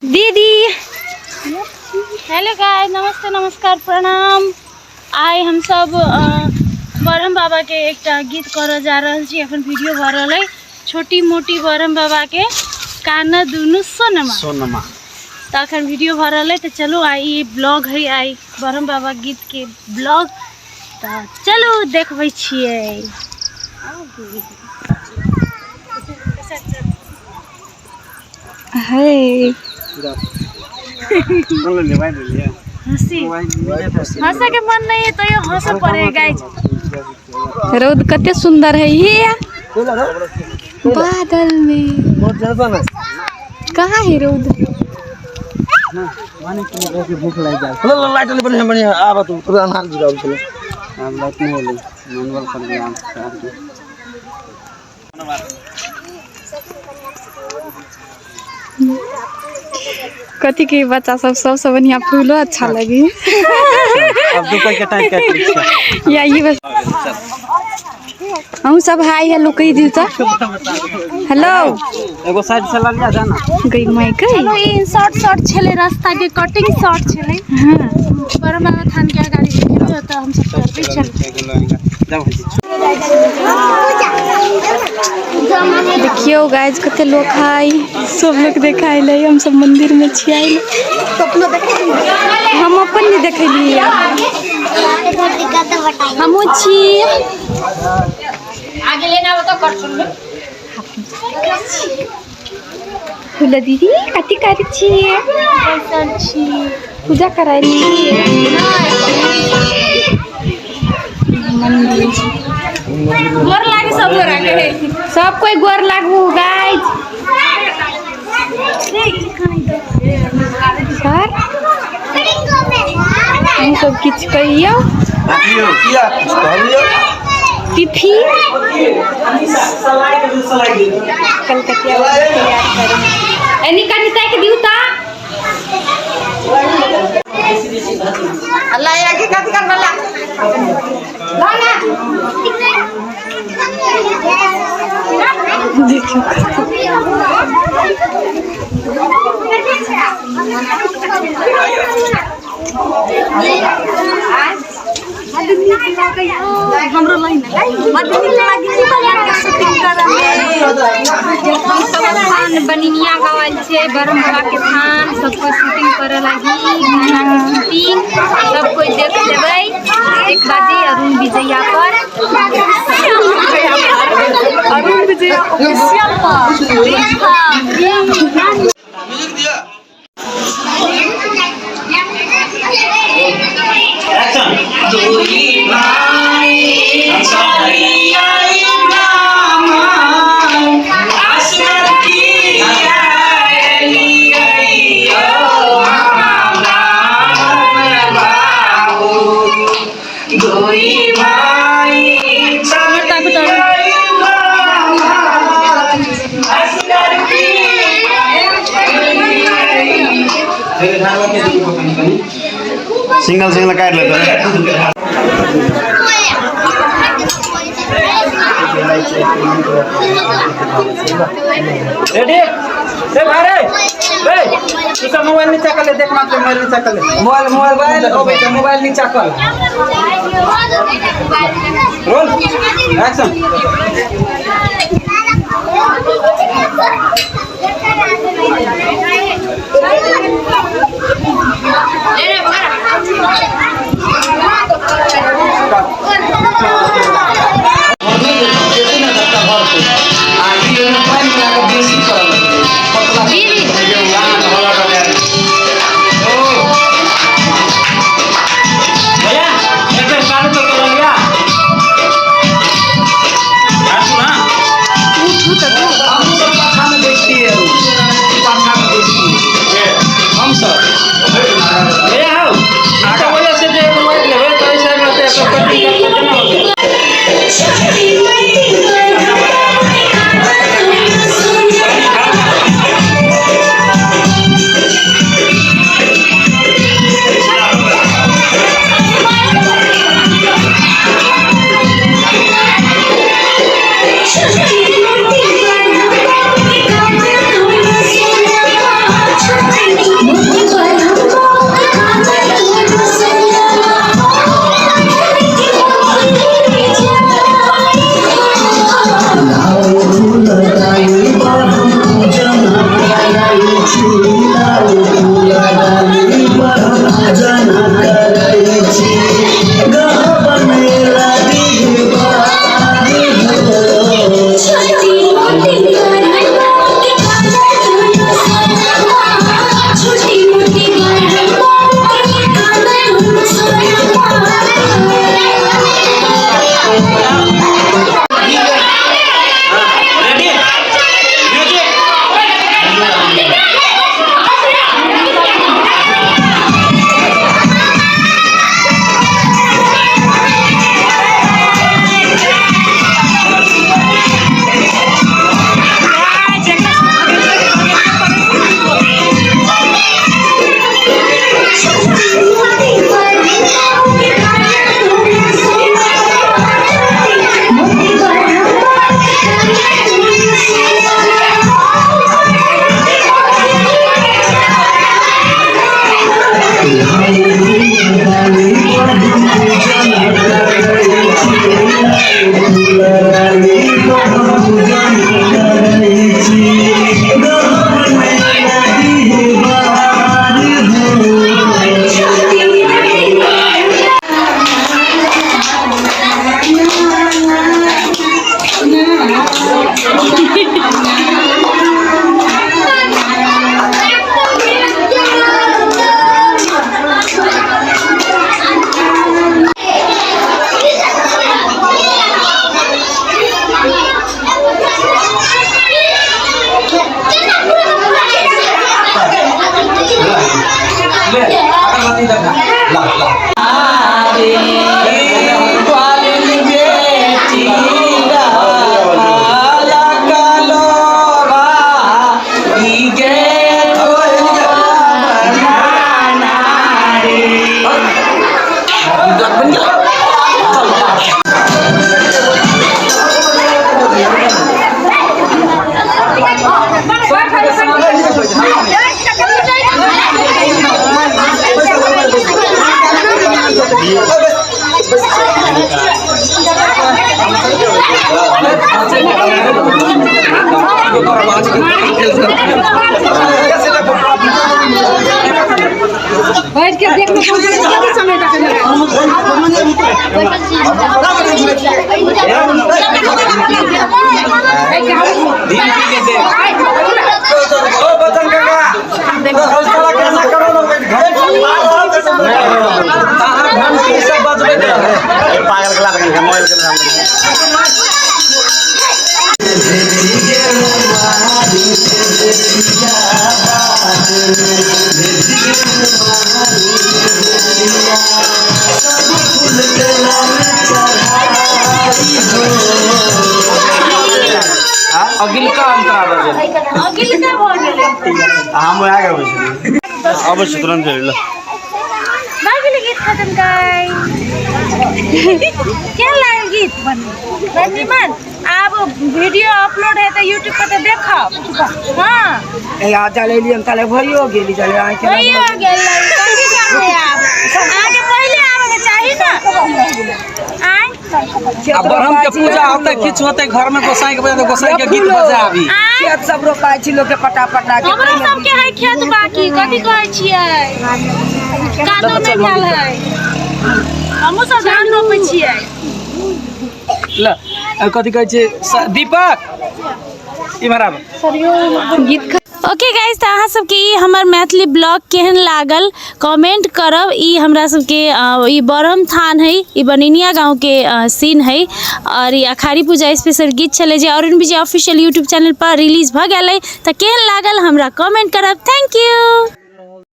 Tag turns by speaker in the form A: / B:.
A: दीदी।
B: Hello guys, नमस्ते, नमस्कार, प्रणाम। आइ हम सब ब्रह्म बाबा के एकटा गीत करऽ जा रहल छी। एखन वीडियो भऽ रहल अइ छोटी मोटी ब्रह्म बाबा के कान दुनू सोनमा
C: सोनमा।
B: तऽ एखन वीडियो भऽ रहल अइ। तऽ चलू आइ ई ब्लॉग है, आइ ब्रह्म बाबा गीत के ब्लॉग, तऽ चलू देखबै छियै।
A: है
B: हंसी हंसे के मन नहीं है तो ये हंसे पड़े गाइस।
A: रौद कते सुंदर है ये बादल में। कहाँ है रौद?
C: भूख लग जाए। लाइट बढ़िया बढ़िया आब तू पूरा अन्हार जुड़ाव छलै। आब लाइट नहीं एलै, मैनुअल कर दिया।
A: कथी के बच्चा सब सबसे बढ़िया फूलो अच्छा लगी।
C: अब दू के टाइम काट ली।
A: या ये बस हम सब हाय हेलो कही दी तो। हेलो
C: एगो साइड से ला लिया जाना।
A: गई my गई।
B: चलो ई शॉर्ट शॉर्ट छले, रास्ता के कटिंग शॉर्ट छले।
A: हां
B: परम बाबा थान के गाड़ी देखियो तो हम सब करबे। चल
A: देखियो गाइस कते लोग है, सब लोग देखाइ ले। हम सब मंदिर में छियै। हम अपन नहीं देखलियै, हमहूँ छी। फूला दीदी कथी करै छियै? पूजा करै छियै मंदिर।
B: गोर लागे सब गोरा के,
A: सब कोई गोर लागू गाइस। सर हम सब किछु कहियौ। पिफी कलकतिया तैयार करू। एनी कनी ताकि दिउ ता। देखियौ
B: हमरो लाइन बड नीक लागे शूटिंग करऽ में।
A: हम सब स्थान बनिनिया गाँव आयल छियै, ब्रह्म बाबा के थान। सब कोई शूटिंग करे लागी, गाना के शूटिंग सब कोई देख लेबै एक बाजी अरुण विजया पर।
B: अरुण विजया ऑफिशियल पर।
C: सिंगल सिंगल काटि लेतै। रेडी ए भाई रे ए तू सब मोबाइल नीचा कर ले, देख मात्र मोबाइल नीचा कर ले। मोबाइल मोबाइल ओ बेटा मोबाइल नीचा कर। Roll action. ले अगरबत्ती देखा ला ला।
A: बैठ के देख लो समय
C: ओ बचन काका कैसा करो ना घरे घंटी सब बजबैत रहे।
D: पागल के लाग मोबाइल के लाग।
C: अगिलका अंतरा बजे
B: अगिलका भऽ गेलै।
D: हम आ गए अबै छी तुरंत ल।
B: भऽ गेलै गीत खतम गाइस। केहन लागल गीत? बड़ निमन। आब वीडियो अपलोड हेतै यूट्यूब पर तऽ देखब। हाँ
E: यहाँ चलेलियै हम ताले भइयो गेली चले अहाँके
B: भइयो गेलै। कथी करबै आब? अहाँके पहिले आबऽके चाही ने। आँय
C: आ ब्रह्म के पूजा होतै किछु होतै घर में गोसाई के बजा गोसाई के गीत बजाबी।
B: आँय
E: खेत सब रोपाइ छी लोक के पटा पटा के।
B: हमरो सबके है खेत बाकी। कथी कहै छियै? कादो नहि भेल है। हमहूँ सब धान रोपै छियै।
C: ल कथी कहै छै दीपक इम्हर आब।
A: गीत
B: ओके गाइस, तऽ अहाँ सबके ई हमर मैथिली ब्लॉग केहन लागल कमेंट करब। ई हमरा सबके ई ब्रह्म थान है, ई बनिनिया गाँव के सीन है और ई अखाड़ी पूजा स्पेशल गीत छलै जे अरुण विजय ऑफिशियल यूट्यूब चैनल पर रिलीज भऽ गेलै। तऽ केहन लागल हमरा कमेंट करब। Thank you.